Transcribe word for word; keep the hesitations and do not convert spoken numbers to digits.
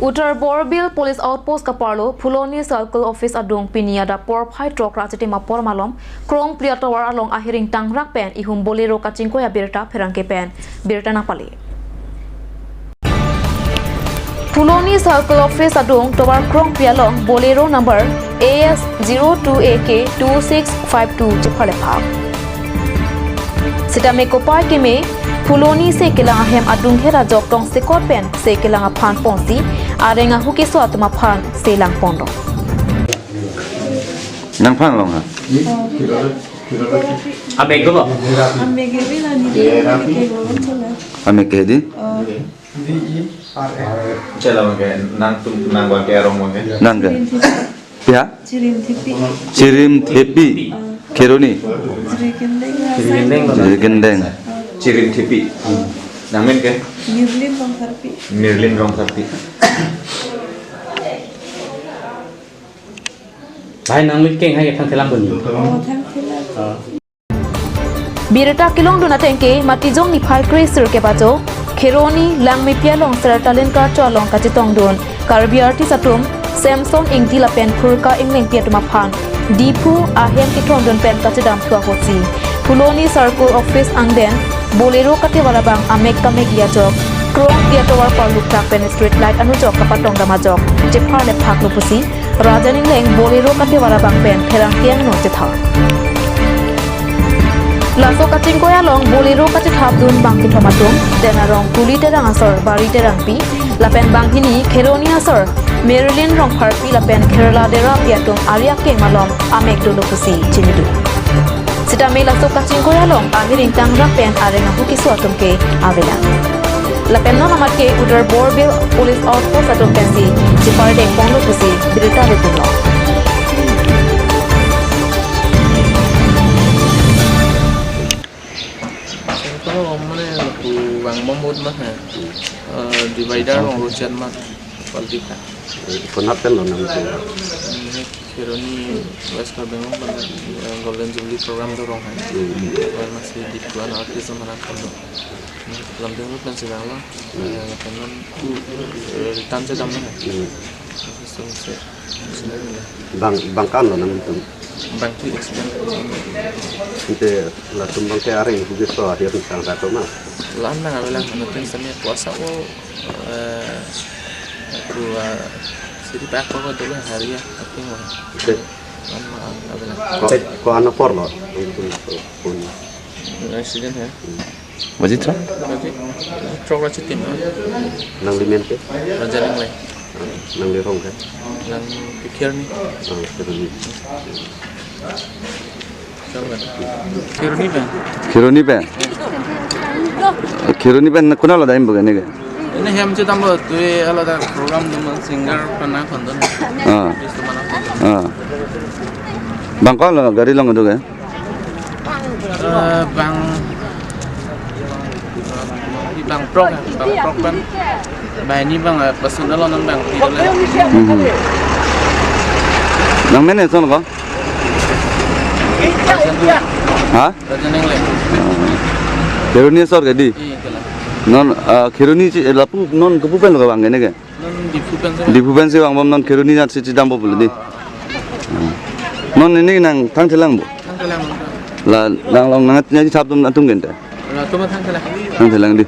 Uttar Borbil Police Outpost kaparlo Phuloni Circle Office adung pini adap porphai throk ra chitim apor malom Krongpri atovar along ahiring tangrak pen ihum Bolero kachingkoi abirta pherangke pen birta nangpale. Phuloni Circle Office adung tovar Krongpri along Bolero number A S zero two A K two six five two chepharlephak. Sitame kopai keme Phuloni se kelang ahem adunghet ajok tongsekot pen se kelang aphan ponsi areng ahu keso atum aphan se langponlo. Nangphan long ha? Amek dolo. Amek evi la ni de ke lo chela. Amek ke di? Oh. Chela ke nangtum nang bang ke arong bang ke. Nang ke? Chirim thipi. Ya? Chirim thipi. Chirim thepi. Kheroni. Jiri kendeng. Jiri kendeng. Jiri kendeng. Chirim thipi. Nangmen ke? Mirlin Rongtharpi. Mirlin Rongtharpi. Bhai, nang mit keng hai thang thelang boni. Oh, thang thelang. Ah. Birta kelongdun atengke Matijong niphai kre-sir kebajo Kheroni Langmepi along Sertalin karcho along kachetongdun Karbi artist atum Samson Ingti lapen Phurka Englengpi atum aphan Diphu ahem kethondun pen kachedamthu ahutsi Phuloni Circle Office angdeng Bolero kathevar abang amek kamek ajok Krongpri atovar parluktak pen street light anujok kapatongdam ajok chepharlephaklo pusi Rajan Engleng Bolero kathevar abang pen pherangke angno chethap. Laso kachingkoi along Bolero kachethapdun bang kethom atum, Den arong Kuli Terang asor Bari Terangpi, lapen banghini Kheroni asor Marilyn Rongtharpi lapen Kherla Derapi atum ari akeng malom amek dolo pusi chinidun. Sitame laso kachingkoi along ahiring tangrak pen areng ahu keso atum ke avelang. Lapen non amat ke Uttar Borbil Police Outpost atum pensi chepardengponlo pusi birta lepon lo. Sengkolo mane lapu vangbom bot ma ha. Eh, divider along rochan ma. Quality kha. Konat pen lo nangtum? Ini Kheroni West Karbi Anglong pen, eh, Golden Jubilee program dorong hai. Hmm. Wan masi Diphu an artist mana kondo. Lamdeng lo pen sedang lo. Hmm. Eh, pen non, eh, return chedam lo hai. Hmm. Terus terus se. Bang, bang kan lo nangtum? Bang tu accident. Ante latum bang ke areng bugis to akhir sang satu ma. Lan nang avelang nangtum seni kuasa o, eh, ku, eh, siri pak ko dulu hari ya, tapi wah. Oke. Lan ma avelang. Ko, ko ano por lo? Nangtum pun. Accident ya. Hmm. Baji throk? Baji throk ra chitim, ah. Nangli men ke? Rajan Engleng. Nangli rong ke? Nang pikir ni. Ah, pikir ni. Coba. Kheroni pen. Kheroni pen? Kheroni pen konat lo dam bugani ke? Ini hem chedam lo tu alo da program dum singer pen nangkondun. Ah. Artist pen nangkondun. Ah. Bang ko lo gari along do ke? Eh, bang, bang throk, bang throk pen. Bang ini bang, eh, personal lo non bang, tidak le. Mhm. Nangmen eson ko? Ha? Rajan Engleng. Kheroni asor ke di? Iya, kelang. Non, eh, Kheroni si, eh, lapu non kopi pen lo ke bang ke ne ke? Non Diphu pen si. Diphu pen si vangbom non Kheroni nat si chedampo pulo di. Non ini nang thang thelang bo? Thang thelang. La nang along nang nangchethapdun atum ke ante? Latum thang thelang. Thang thelang di.